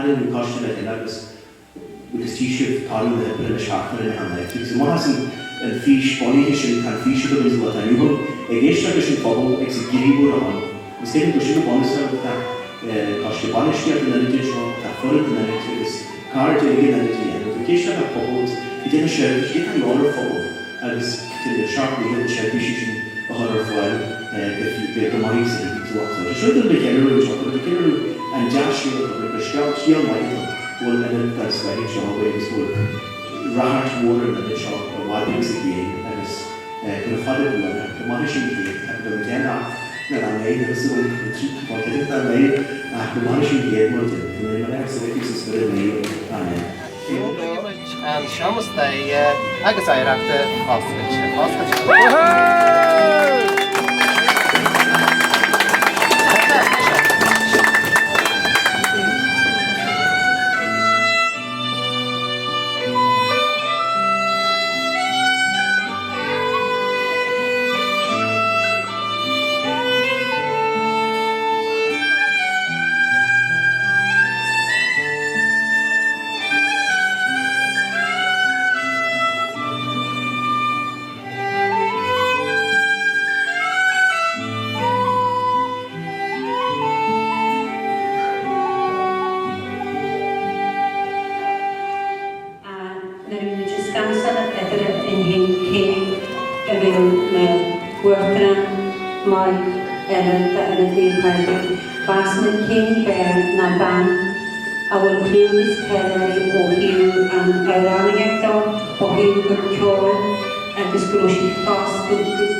againn, nó coiste le chéile agus agus tchí sibh toradh na hoibre anois thart orainn achan áit. Agus amach as an an fís bunaithe sin tá an fís agam sa lá atá inniu ann, ag éisteacht leis an phobal agus ag gníomhú ar a shon. Agus creidim go bhfuil sin go bunúsach, tá coiste bainistíochta an ionaid anseo, tá foireann an ionaid agus cairde ag an ionad a dhéanamh, ag éisteacht le pobal agus ag déanamh seirbhísí, cad atá ann ar phobal agus déanamh seacht míle na seirbhísí sin a chur ar fáil go maith agus go héifeachtúil. Seo dúinn le ceiliúradh anseo, táimid ag ceiliúradh an dea-scéal atá againn, gur scéal scéal maith atá go bhfuil ionad den scoith anseo againn agus go bhfuil ráchairt mhór ar an ionad seo i bhfad agus i gcéin agus gura fada buan é. Go maire sinn céad, tá go dtí an ach na dá mbeidh na sa bhfuil na trí tá go dtí dá mbeidh ach go maire sinn céad mar din. Go n-éirí mar sa Mhic agus sa Spiorad Naomh. Amen. An Seomra Staire agus Oidhreachta oscailte. Oscailte. A nuair a bhí muid ag scansáil eatarthu féin cé a bheadh mar uachtarán maith eile d'Ionad Naomh Pádraig, mheas muid cén fear ná bean a bhfuil clú agus cáil uirthi ó thaobh an amhránaíocht dó, ó thaobh a gcuid ceoil agus go raibh sí fós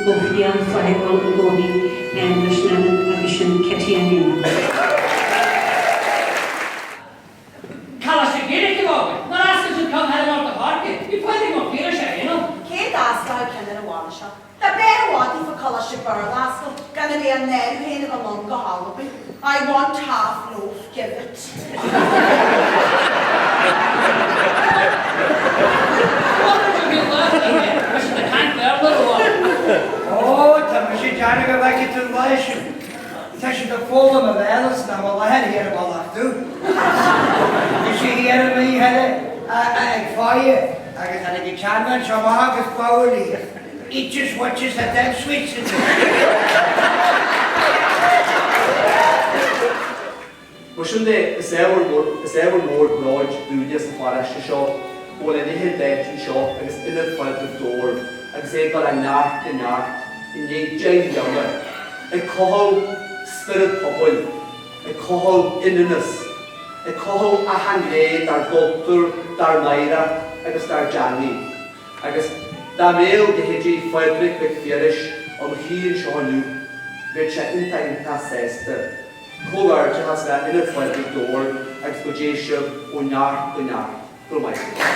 go fial flaithiúil i gcónaí leis an Ionad agus sin Kitty Ní Annaidh. Coláiste Gaeilge a bheadh againn. Nár oscail siad ceann thoir i nGort a' Choirce? Bhí Pádraig Mac Piarais ar aon nós. Cé d'osclódh ceann ar an bhaile seo? Dá b'fhearr i bhfad daofa coláiste Béarla a oscailt gan a bheith á náiriú féin a bheith lom go hAlbain. I want half loaf, give it. Ó, tá mise dearg go bhfeicfidh tú an lá sin. Tá siad ag foghlaim an Bhéarla san am i láthair thiar i mBaile Átha Cliath. Bhí sí thiar an oíche eile ag faire agus tháinig an tseanbhean seo amach agus bogha léi. Eaches, watches and them sweets inti. Mar sin de, is ábhar is ábhar mór bróid dúinne sa pharóiste seo go bhfuil a leithéid d'áit anseo agus Ionad Phádraig Dobhair agus é ag dul ó neart go neart i ndiaidh 10 mbliana, ag cothú spiorad pobail, ag cothú ionannas, ag cothú achan ghné dár gcultúr, dár n-oidhreacht agus dár dteangaidh. Agus dá mbeadh leithéidí Phádraig Mhic Phiarais ina shuí anseo inniu, bheadh sé iontach iontach sásta. Comhghairdeachas le Ionad Phádraig Dobhair agus go dté sibh ó neart go neart. Go raibh maith agat.